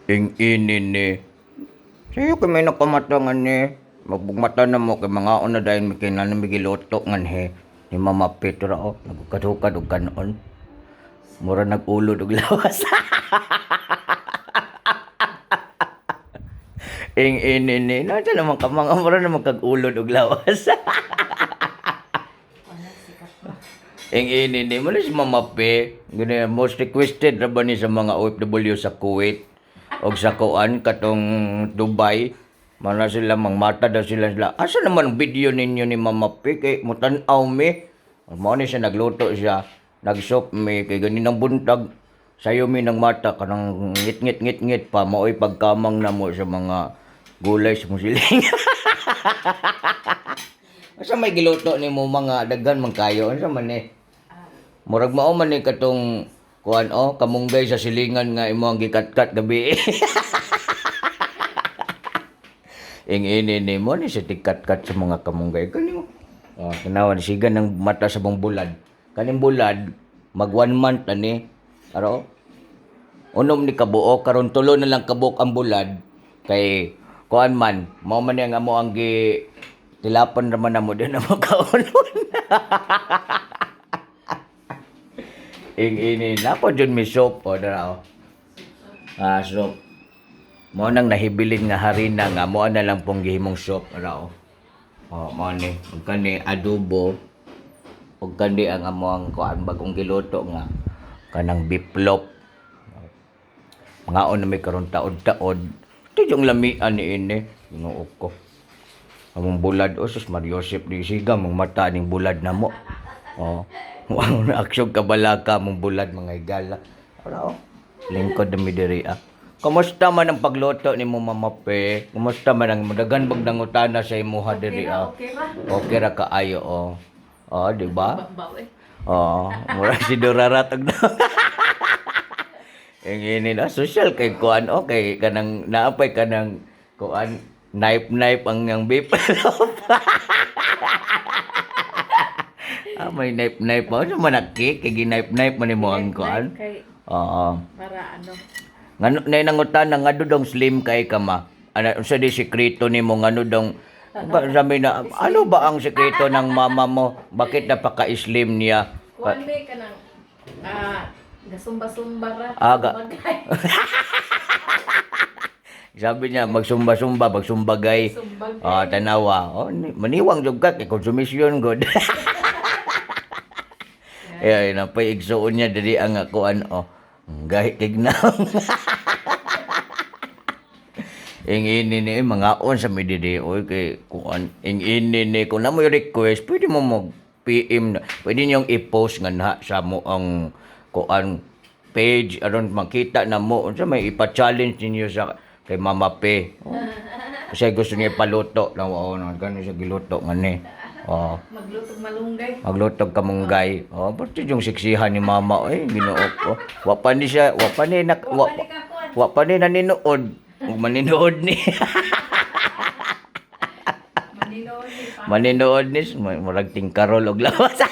Ing ini ni. Sayo kay may nakamata nga ni. Magbugmata na mo kay mga una dahil may kinahanglan may giluto nga ni. Ni Mama Petra oh, nagukad-ukad og kanon. Mura nagulod og lawas. Ing ini ni. Nasa naman ka mga mura naman kag-ulod og lawas. Wala, sikat ba? Ing ini ni mo na si Mama P. Gani most requested ra ba ni sa mga OFW sa Kuwait og sa kuan katong Dubai. Mana sila mangmata daw sila sila. Asa naman ang video ninyo ni Mama P kay mutan-aw mi. Mao ni siya nagluto siya. Nagsop mi kay ganinang buntag sayo mi nang mata kanang ngit ngit ngit ngit pa maoy pagkamang namo sa mga gulay sa musiling. Asa may giluto nimo mga daghan man kayo? Unsa man ni? Murag mao man ni katong kuan oh, kamunggay sa silingan nga imo ang gikatkat gabi. Ing ini ni mo ni sa tikatkat sa mga kamunggay kani mo. Oh, tanawan sigan ng mata sa mong bulad. Kaning bulad mag 1 month ani. Aro. Unom ni kabuok karon tulo na lang kabuok ang bulad kay kuan man mao man ni ang amo ang gi tilapan raman namo din na makaulon. Ing ini na po jud mi soup o dara oh. Ah, soup. Mao nang nahibilin nga harina nga mao na lang pong gihimong soup ara oh. Oh, mao ni ug kani adobo ug kani ang amo ang kuan bagong giluto nga kanang biplop. Mangaon na may karon taod-taod. Ito yung lamian ni ini. Ginoo ko. Among bulad o sus Mariosep di siga mong mata ning bulad na mo. Oh. Wa na aksyon kabalaka mong bulad mga higala. Ora oh. Lingkod na mi diri ah. Kumusta man ang pagluto ni mo Mama Pe? Kumusta man ang daghan bag nangutana sa imuha diri ah? Okay ra. Okay ra kaayo oh. Oh, di ba? Baw eh. Oo, mura si Durarat og na. Ang ini na social kay kuan okay kanang naapay kanang kuan knife knife ang ang beef. Ah, may knife knife pa. Ano man kay knife knife man nimo ang kuan. Kay Oo. para ano. Ngano nay nangutan na ngano dong slim kay ka ma. Ano unsa di sekreto nimo ngano dong ba, sabi na ano ba ang sekreto ng mama mo? Bakit napaka-slim niya? Kuan may kanang ah gasumba-sumba ra. Ah, Sumbagay. Sabi niya, magsumba-sumba, magsumbagay. Sumbagay. Ah, tanawa. Oh, maniwang jud ka kay konsumisyon good. Eh, napay igsuon niya diri ang akuan oh. Gahi tignaw. Ing ini ni mga on sa mi diri oy kay kuan ing ini ni kung na mo request pwede mo mag PM na pwede niyong i-post nga na sa mo ang kuan page aron makita na mo unsa may ipa-challenge ninyo sa kay Mama P. Oh. Kasi gusto niya ipaluto na oo na ganun siya giluto nga ni. Oh. Maglutog malunggay. Maglutog kamunggay. Oh, ba't yung siksihan ni mama eh, Ginoo ko. Wa pa ni siya, wa pa ni nak wa, wa pa ni naninood. Ug maninood ni. Maninood ni pa. Maninood ni murag tingkarol og lawas.